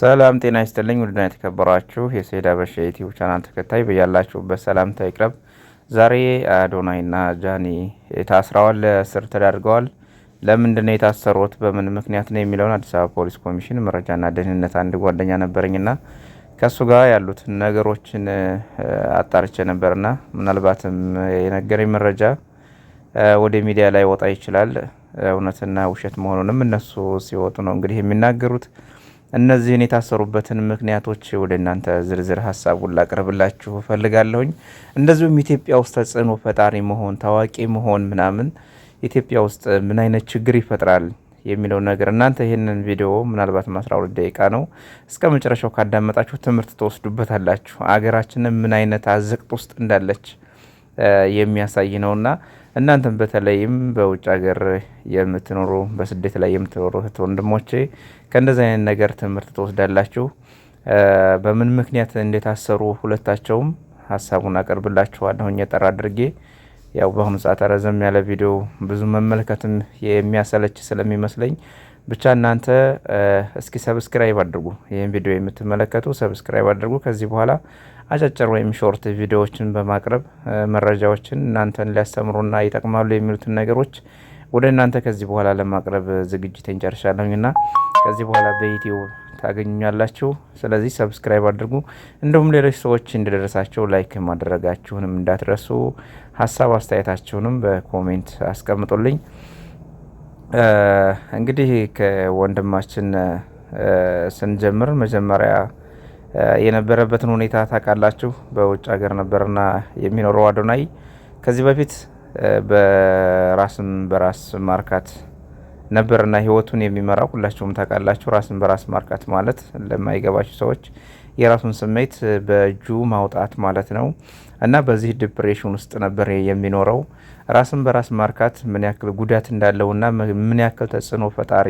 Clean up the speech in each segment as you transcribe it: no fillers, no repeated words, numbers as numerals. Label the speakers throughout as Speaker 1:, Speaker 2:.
Speaker 1: ሰላም ጤና ይስጥልኝ። ውድና የተከበራችሁ የሰይድ አበሻ ዩቲዩብ ቻናል ተከታይ በያላችሁበት ሰላምታ ይቅረብ። ዛሬ አዶናይና ጃኒ ታስረዋል፣ ለእስር ተዳርገዋል። ለምንድን ነው የታሰሩት? በምን ምክንያት ነው የሚለውን አዲስ አበባ ፖሊስ ኮሚሽን መረጃና ደህንነት አንድ ጓደኛ ነበረኝና ከእሱ ጋር ያሉትን ነገሮችን አጣርቼ ነበርና ምናልባትም የነገረኝ መረጃ ወደ ሚዲያ ላይ ወጣ ይችላል። እውነትና ውሸት መሆኑንም እነሱ ሲወጡ ነው እንግዲህ የሚናገሩት። እነዚህን የታሰሩበትን ምክንያቶች ወደ እናንተ ዝርዝር ሀሳቡን ላቅርብላችሁ እፈልጋለሁኝ። እንደዚሁም ኢትዮጵያ ውስጥ ተጽዕኖ ፈጣሪ መሆን ታዋቂ መሆን ምናምን ኢትዮጵያ ውስጥ ምን አይነት ችግር ይፈጥራል የሚለው ነገር እናንተ ይህንን ቪዲዮ ምናልባትም 12 ደቂቃ ነው እስከ መጨረሻው ካዳመጣችሁ ትምህርት ትወስዱበታላችሁ። አገራችንን ምን አይነት አዘቅት ውስጥ እንዳለች የሚያሳይ ነውና እናንተም በተለይም በውጭ ሀገር የምትኖሩ በስደት ላይ የምትኖሩ እህት ወንድሞቼ ከእንደዚህ አይነት ነገር ትምህርት ትወስዳላችሁ። በምን ምክንያት እንደታሰሩ ሁለታቸውም ሀሳቡን አቀርብላችኋለሁ ጠራ አድርጌ። ያው በአሁኑ ሰዓት ረዘም ያለ ቪዲዮ ብዙ መመልከትም የሚያሰለች ስለሚመስለኝ ብቻ እናንተ እስኪ subscribe አድርጉ። ይህን ቪዲዮ የምትመለከቱ subscribe አድርጉ። ከዚህ በኋላ አጫጭር ወይም short ቪዲዮዎችን በማቅረብ መረጃዎችን እናንተን ሊያስተምሩና ይጠቅማሉ የሚሉትን ነገሮች ወደ እናንተ ከዚህ በኋላ ለማቅረብ ዝግጅቴን ጨርሻለሁኝ እና ከዚህ በኋላ በዩቲዩብ ታገኙኛላችሁ። ስለዚህ subscribe አድርጉ። እንዲሁም ሌሎች ሰዎች እንደደረሳቸው like ማድረጋችሁንም እንዳትረሱ፣ ሀሳብ አስተያየታችሁንም በ comment አስቀምጡልኝ። እንግዲህ ከወንድማችን ስንጀምር መጀመሪያ የነበረበትን ሁኔታ ታውቃላችሁ። በውጭ ሀገር ነበርና የሚኖረው አዶናይ ከዚህ በፊት በራስን በራስ ማርካት ነበርና ህይወቱን የሚመራው ሁላችሁም ታውቃላችሁ። ራስን በራስ ማርካት ማለት ለማይገባችሁ ሰዎች የራሱን ስሜት በእጁ ማውጣት ማለት ነው እና በዚህ depression ውስጥ ነበር የሚኖረው። ራስን በራስ ማርካት ምን ያክል ጉዳት እንዳለውና ምን ያክል ተጽዕኖ ፈጣሪ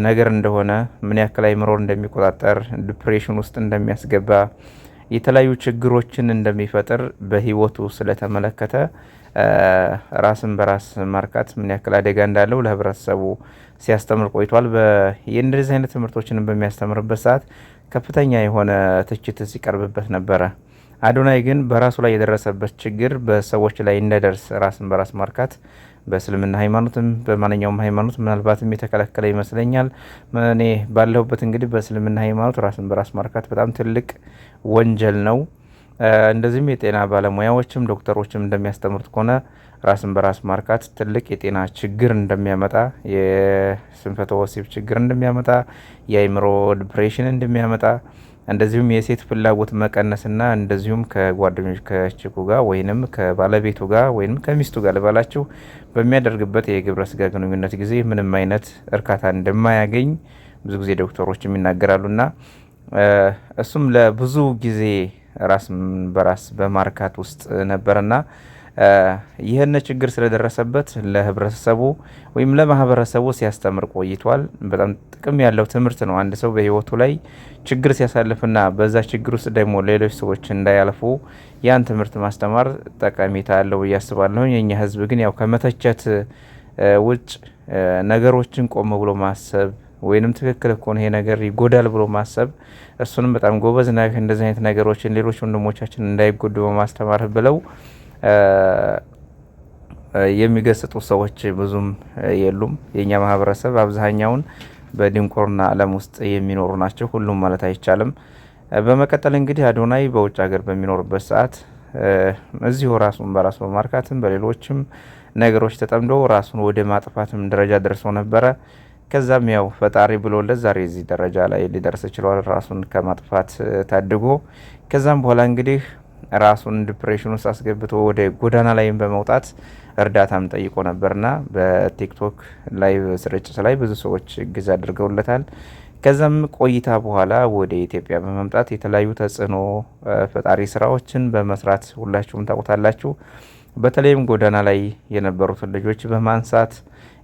Speaker 1: ነገር እንደሆነ፣ ምን ያክል አይምሮን እንደሚቆጣጠር፣ depression ውስጥ እንደሚያስገባ፣ የተለያዩ ችግሮችን እንደሚፈጥር በህይወቱ ስለተመለከተ ራስን በራስ ማርካት ምን ያክል አደጋ እንዳለው ለህብረተሰቡ ሲያስተምር ቆይቷል። የእንደዚህ አይነት ትምህርቶችን በሚያስተምርበት ሰዓት ከፍተኛ የሆነ ትችት ሲቀርብበት ነበረ። አዶናይ ግን በራሱ ላይ የደረሰበት ችግር በሰዎች ላይ እንዳይደርስ ራስን በራስ ማርካት በእስልምና ሃይማኖትም በማንኛውም ሃይማኖት ምናልባትም የተከለከለ ይመስለኛል። እኔ ባለሁበት እንግዲህ በእስልምና ሃይማኖት ራስን በራስ ማርካት በጣም ትልቅ ወንጀል ነው። እንደዚህም የጤና ባለሙያዎችም ዶክተሮችም እንደሚያስተምሩት ከሆነ ራስን በራስ ማርካት ትልቅ የጤና ችግር እንደሚያመጣ፣ የስንፈተ ወሲብ ችግር እንደሚያመጣ፣ የአይምሮ depression እንደሚያመጣ፣ እንደዚሁም የሴት ፍላጎት መቀነስና እንደዚሁም ከጓደኞች ከ chick ኡ ጋር ወይንም ከባለቤቱ ጋር ወይንም ከሚስቱ ጋር ልበላችሁ በሚያደርግበት የግብረ ስጋ ግንኙነት ጊዜ ምንም አይነት እርካታ እንደማያገኝ ብዙ ጊዜ ዶክተሮችም ይናገራሉና እሱም ለብዙ ጊዜ ራስን በራስ በማርካት ውስጥ ነበርና ይህን ችግር ስለደረሰበት ለህብረተሰቡ ወይም ለማህበረሰቡ ሲያስተምር ቆይቷል። በጣም ጥቅም ያለው ትምህርት ነው። አንድ ሰው በህይወቱ ላይ ችግር ሲያሳልፍና በዛ ችግር ውስጥ ደግሞ ሌሎች ሰዎች እንዳያልፉ ያን ትምህርት ማስተማር ጠቀሜታ አለው ብዬ አስባለሁ። የእኛ ህዝብ ግን ያው ከመተቸት ውጭ ነገሮችን ቆም ብሎ ማሰብ ወይንም ትክክል እኮ ነው ይሄ ነገር ይጎዳል ብሎ ማሰብ፣ እሱንም በጣም ጎበዝ ነህ፣ እንደዚህ አይነት ነገሮችን ሌሎች ወንድሞቻችን እንዳይጎዱ በማስተማር ብለው የሚገስጡ ሰዎች ብዙም የሉም። የእኛ ማህበረሰብ አብዛኛውን በድንቁርና ዓለም ውስጥ የሚኖሩ ናቸው፣ ሁሉም ማለት አይቻልም። በመቀጠል እንግዲህ አዶናይ በውጭ ሀገር በሚኖርበት ሰዓት እዚሁ ራሱን በራሱ በማርካትም በሌሎችም ነገሮች ተጠምዶ ራሱን ወደ ማጥፋትም ደረጃ ደርሶ ነበረ። ከዛም ያው ፈጣሪ ብሎለት ዛሬ እዚህ ደረጃ ላይ ሊደርስ ችሏል፣ ራሱን ከማጥፋት ታድጎ። ከዛም በኋላ እንግዲህ ራሱን depression ውስጥ አስገብቶ ወደ ጎዳና ላይም በመውጣት እርዳታም ጠይቆ ነበርና በቲክቶክ live ስርጭት ላይ ብዙ ሰዎች እገዛ አድርገውለታል። ከዛም ቆይታ በኋላ ወደ ኢትዮጵያ በመምጣት የተለያዩ ተጽዕኖ ፈጣሪ ስራዎችን በመስራት ሁላችሁም ታውቁታላችሁ። በተለይም ጎዳና ላይ የነበሩትን ልጆች በማንሳት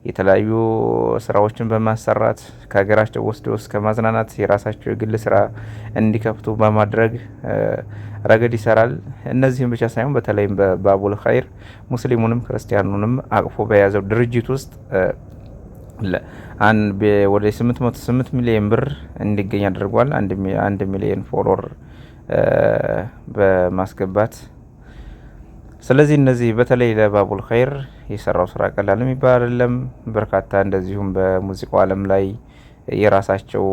Speaker 1: የተለያዩ ስራዎችን በማሰራት ከሀገራቸው ወስዶ እስከ ማዝናናት የራሳቸው የግል ስራ እንዲከፍቱ በማድረግ ረገድ ይሰራል። እነዚህም ብቻ ሳይሆን በተለይም በባቡል ኸይር ሙስሊሙንም ክርስቲያኑንም አቅፎ በያዘው ድርጅት ውስጥ ወደ 808 ሚሊዮን ብር እንዲገኝ አድርጓል። 1 ሚሊዮን follower በማስገባት። ስለዚህ እነዚህ በተለይ ለባቡል ኸይር የሰራው ስራ ቀላል የሚባል አይደለም። በርካታ እንደዚሁም በሙዚቃው ዓለም ላይ የራሳቸው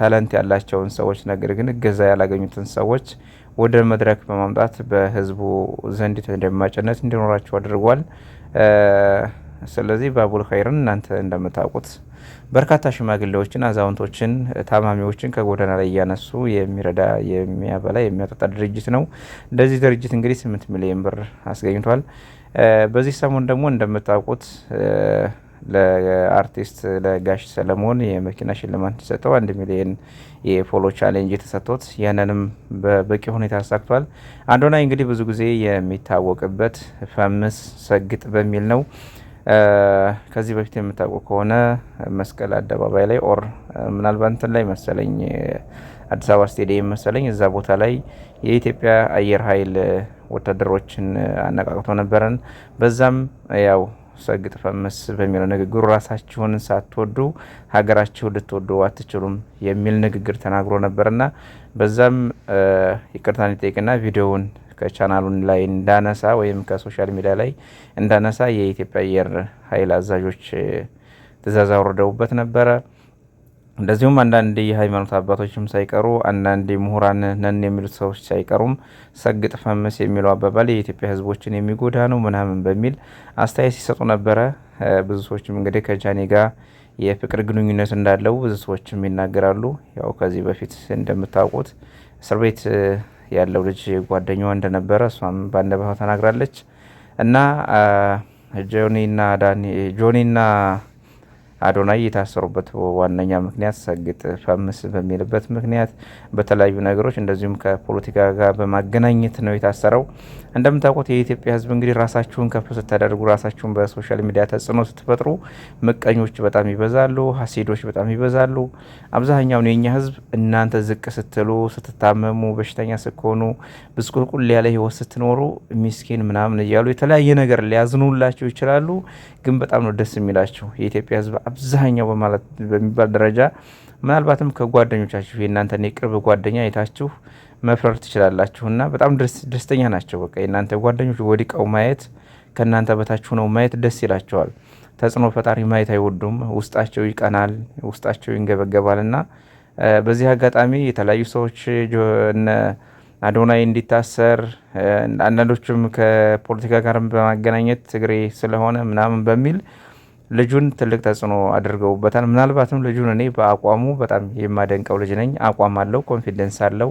Speaker 1: talent ያላቸውን ሰዎች ነገር ግን እገዛ ያላገኙትን ሰዎች ወደ መድረክ በማምጣት በህዝቡ ዘንድ ተደማጭነት እንዲኖራቸው አድርጓል። ስለዚህ ባቡል ኸይርን እናንተ እንደምታውቁት በርካታ ሽማግሌዎችን፣ አዛውንቶችን፣ ታማሚዎችን ከጎዳና ላይ እያነሱ የሚረዳ፣ የሚያበላ፣ የሚያጠጣ ድርጅት ነው። ለዚህ ድርጅት እንግዲህ 8 ሚሊዮን ብር አስገኝቷል። በዚህ ሰሞን ደግሞ እንደምታውቁት ለአርቲስት ለጋሽ ሰለሞን የመኪና ሽልማት እንዲሰጠው 1 ሚሊዮን የ follow challenge የተሰጥቶት ያንንም በበቂ ሁኔታ አሳክቷል። አዶናይ እንግዲህ ብዙ ጊዜ የሚታወቅበት ፈምስ ሰግጥ በሚል ነው። ከዚህ በፊት የምታውቁ ከሆነ መስቀል አደባባይ ላይ or ምናልባት እንትን ላይ መሰለኝ፣ አዲስ አበባ ስቴዲየም መሰለኝ፣ እዛ ቦታ ላይ የኢትዮጵያ አየር ኃይል ወታደሮችን አነቃቅቶ ነበረን። በዛም ያው ሰግጥ ፈምስ በሚለው ንግግሩ ራሳችሁን ሳትወዱ ሀገራችሁን ልትወዱ አትችሉም የሚል ንግግር ተናግሮ ነበርና በዛም ይቅርታን ይጠይቅና ቪዲዮውን ከቻናሉን ላይ እንዳነሳ ወይም ከ social media ላይ እንዳነሳ የኢትዮጵያ አየር ኃይል አዛዦች ትዕዛዝ አውርደውበት ነበረ። እንደዚሁም አንዳንድ የሃይማኖት አባቶችም ሳይቀሩ፣ አንዳንድ ምሁራን ነን የሚሉት ሰዎች ሳይቀሩም ሰግጥ ፈምስ የሚለው አባባል የኢትዮጵያ ሕዝቦችን የሚጎዳ ነው ምናምን በሚል አስተያየት ሲሰጡ ነበረ። ብዙ ሰዎችም እንግዲህ ከጃኒ ጋር የፍቅር ግንኙነት እንዳለው ብዙ ሰዎችም ይናገራሉ። ያው ከዚህ በፊት እንደምታውቁት እስር ቤት ያለው ልጅ ጓደኛዋ እንደነበረ እሷም በአንደበቷ ተናግራለች። እና ጆኒና ዳኒ፣ ጆኒና አዶናይ የታሰሩበት ዋነኛ ምክንያት ሰግጥ ፈምስ በሚልበት ምክንያት በተለያዩ ነገሮች እንደዚሁም ከፖለቲካ ጋር በማገናኘት ነው የታሰረው። እንደምታውቁት የኢትዮጵያ ሕዝብ እንግዲህ ራሳችሁን ከፍ ስታደርጉ፣ ራሳችሁን በ social media ተጽዕኖ ስትፈጥሩ ምቀኞች በጣም ይበዛሉ፣ ሀሲዶች በጣም ይበዛሉ። አብዛኛውን የኛ ሕዝብ እናንተ ዝቅ ስትሉ፣ ስትታመሙ፣ በሽተኛ ስትሆኑ፣ ብስቁልቁል ያለ ህይወት ስትኖሩ ሚስኪን ምናምን እያሉ የተለያየ ነገር ሊያዝኑላችሁ ይችላሉ። ግን በጣም ነው ደስ የሚላቸው የኢትዮጵያ ሕዝብ አብዛኛው በማለት በሚባል ደረጃ። ምናልባትም ከጓደኞቻችሁ የእናንተን የቅርብ ጓደኛ አይታችሁ መፍረር ትችላላችሁ። እና በጣም ደስተኛ ናቸው። በቃ የእናንተ ጓደኞች ወድቀው ማየት፣ ከእናንተ በታች ሆነው ማየት ደስ ይላቸዋል። ተጽዕኖ ፈጣሪ ማየት አይወዱም። ውስጣቸው ይቀናል፣ ውስጣቸው ይንገበገባል። እና በዚህ አጋጣሚ የተለያዩ ሰዎች እነ አዶናይ እንዲታሰር፣ አንዳንዶቹም ከፖለቲካ ጋር በማገናኘት ትግሬ ስለሆነ ምናምን በሚል ልጁን ትልቅ ተጽዕኖ አድርገውበታል። ምናልባትም ልጁን እኔ በአቋሙ በጣም የማደንቀው ልጅ ነኝ። አቋም አለው፣ confidence አለው።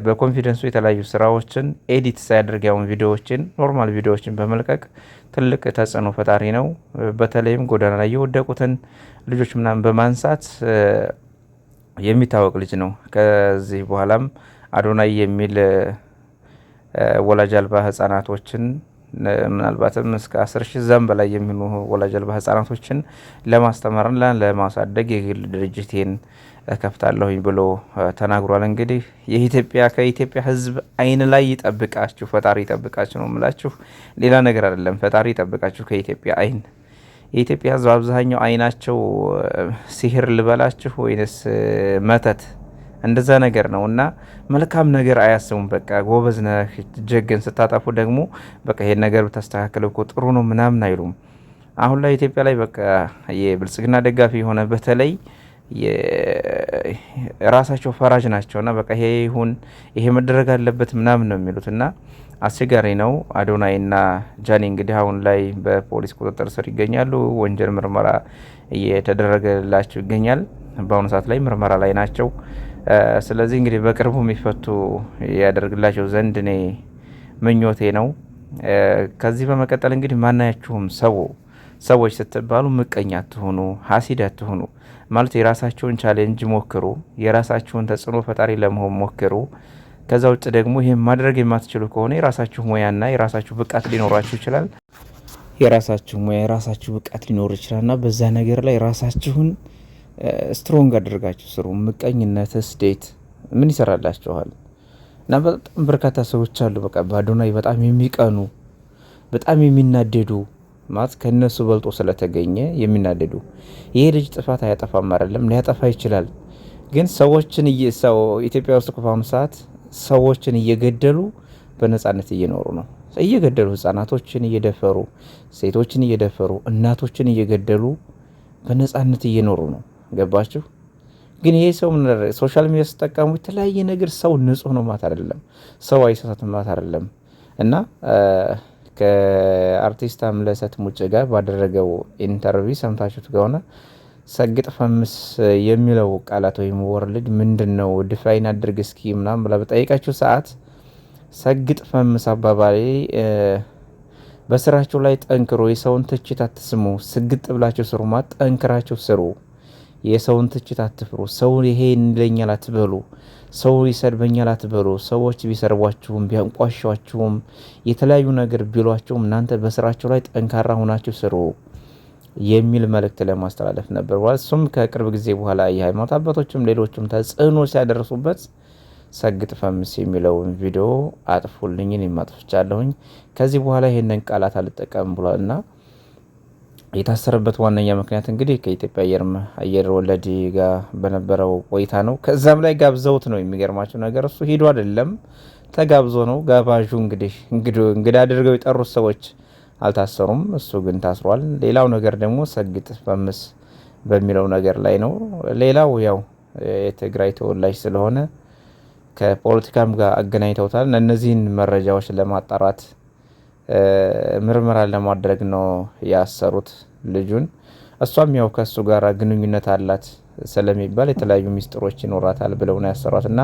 Speaker 1: በ confidence ኡ የተለያዩ ስራዎችን edit ሳያደርግ ያውን ቪዲዮዎችን፣ normal ቪዲዮዎችን በመልቀቅ ትልቅ ተጽዕኖ ፈጣሪ ነው። በተለይም ጎዳና ላይ የወደቁትን ልጆች ምናምን በማንሳት የሚታወቅ ልጅ ነው። ከዚህ በኋላም አዶናይ የሚል ወላጅ አልባ ህጻናቶችን፣ ምናልባትም እስከ 10,000 ዛም በላይ የሚሆኑ ወላጅ አልባ ህጻናቶችን ለማስተማርና ለማሳደግ የግል ድርጅቴን እከፍታለሁኝ ብሎ ተናግሯል። እንግዲህ ከኢትዮጵያ ሕዝብ አይን ላይ ይጠብቃችሁ፣ ፈጣሪ ይጠብቃችሁ ነው የምላችሁ። ሌላ ነገር አይደለም። ፈጣሪ ይጠብቃችሁ ከኢትዮጵያ አይን። የኢትዮጵያ ሕዝብ አብዛኛው አይናቸው ሲህር ልበላችሁ ወይንስ መተት እንደዛ ነገር ነው እና መልካም ነገር አያስቡም። በቃ ጎበዝ ነህ ጀግን፣ ስታጠፉ ደግሞ በቃ ይሄን ነገር ብታስተካክል እኮ ጥሩ ነው ምናምን አይሉም። አሁን ላይ ኢትዮጵያ ላይ በቃ የብልጽግና ደጋፊ የሆነ በተለይ ራሳቸው ፈራጅ ናቸው እና በቃ ይሄ ይሁን፣ ይሄ መደረግ አለበት ምናምን ነው የሚሉት እና አስቸጋሪ ነው። አዶናይና ጃኒ እንግዲህ አሁን ላይ በፖሊስ ቁጥጥር ስር ይገኛሉ። ወንጀል ምርመራ እየተደረገላቸው ይገኛል። በአሁኑ ሰዓት ላይ ምርመራ ላይ ናቸው። ስለዚህ እንግዲህ በቅርቡ የሚፈቱ ያደርግላቸው ዘንድ እኔ ምኞቴ ነው። ከዚህ በመቀጠል እንግዲህ ማናያችሁም ሰዎች ስትባሉ ምቀኛ አትሆኑ፣ ሀሲድ አትሆኑ። ማለት የራሳችሁን challenge ሞክሩ፣ የራሳችሁን ተጽዕኖ ፈጣሪ ለመሆን ሞክሩ። ከዛ ውጭ ደግሞ ይህን ማድረግ የማትችሉ ከሆነ የራሳችሁ ሙያና የራሳችሁ ብቃት ሊኖራችሁ ይችላል። የራሳችሁ ሙያ፣ የራሳችሁ ብቃት ሊኖር ይችላል እና በዛ ነገር ላይ ራሳችሁን strong አድርጋችሁ ስሩ። ምቀኝነት፣ ስደት ምን ይሰራላችኋል? እና በጣም በርካታ ሰዎች አሉ በቃ በአዶናይ በጣም የሚቀኑ፣ በጣም የሚናደዱ፣ ማለት ከነሱ በልጦ ስለተገኘ የሚናደዱ። ይሄ ልጅ ጥፋት አያጠፋም አይደለም፣ ሊያጠፋ ይችላል። ግን ሰዎችን ሰው ኢትዮጵያ ውስጥ እኮ በአሁኑ ሰዓት ሰዎችን እየገደሉ በነጻነት እየኖሩ ነው። እየገደሉ፣ ህጻናቶችን እየደፈሩ፣ ሴቶችን እየደፈሩ፣ እናቶችን እየገደሉ በነጻነት እየኖሩ ነው። ገባችሁ? ግን ይሄ ሰው ምን social media ሲጠቀሙ የተለያየ ነገር፣ ሰው ንጹህ ነው ማለት አይደለም። ሰው አይሳሳትም ማለት አይደለም። እና ከአርቲስት አምለሰት ሙጬ ጋር ባደረገው interview ሰምታችሁት ከሆነ ሰግጥ ፈምስ የሚለው ቃላት ወይም word ምንድን ነው፣ define አድርግ እስኪ ምናምን ብላ በጠየቀችው ሰዓት፣ ሰግጥ ፈምስ አባባሌ በስራችሁ ላይ ጠንክሮ፣ የሰውን ትችት አትስሙ፣ ስግጥ ብላችሁ ስሩ ማለት ጠንክራችሁ ስሩ። የሰውን ትችት አትፍሩ። ሰው ይሄ ይለኛል አትበሉ። ሰው ይሰድበኛል አትበሉ። ሰዎች ቢሰርቧችሁም፣ ቢያንቋሿችሁም፣ የተለያዩ ነገር ቢሏችሁም እናንተ በስራችሁ ላይ ጠንካራ ሆናችሁ ስሩ የሚል መልእክት ለማስተላለፍ ነበር። እሱም ከቅርብ ጊዜ በኋላ የሃይማኖት አባቶችም ሌሎችም ተጽዕኖ ሲያደርሱበት ሰግጥ ፈምስ የሚለውን ቪዲዮ አጥፉልኝ፣ እኔም አጥፍቻለሁኝ፣ ከዚህ በኋላ ይሄንን ቃላት አልጠቀምም ብሏል። እና የታሰረበት ዋነኛ ምክንያት እንግዲህ ከኢትዮጵያ አየር ወለድ ጋር በነበረው ቆይታ ነው። ከዛም ላይ ጋብዘውት ነው። የሚገርማቸው ነገር እሱ ሄዶ አይደለም፣ ተጋብዞ ነው። ጋባዡ እንግዲህ እንግዳ አድርገው የጠሩት ሰዎች አልታሰሩም፣ እሱ ግን ታስሯል። ሌላው ነገር ደግሞ ሰግጥ ፈምስ በሚለው ነገር ላይ ነው። ሌላው ያው የትግራይ ተወላጅ ስለሆነ ከፖለቲካም ጋር አገናኝተውታል። እነዚህን መረጃዎች ለማጣራት፣ ምርመራ ለማድረግ ነው ያሰሩት ልጁን። እሷም ያው ከእሱ ጋር ግንኙነት አላት ስለሚባል የተለያዩ ሚስጥሮች ይኖራታል ብለው ነው ያሰሯት። እና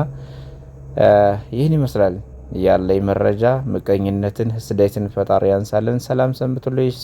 Speaker 1: ይህን ይመስላል ያለኝ መረጃ። ምቀኝነትን፣ ስደትን ፈጣሪ ያንሳልን። ሰላም ሰንብቱልኝ።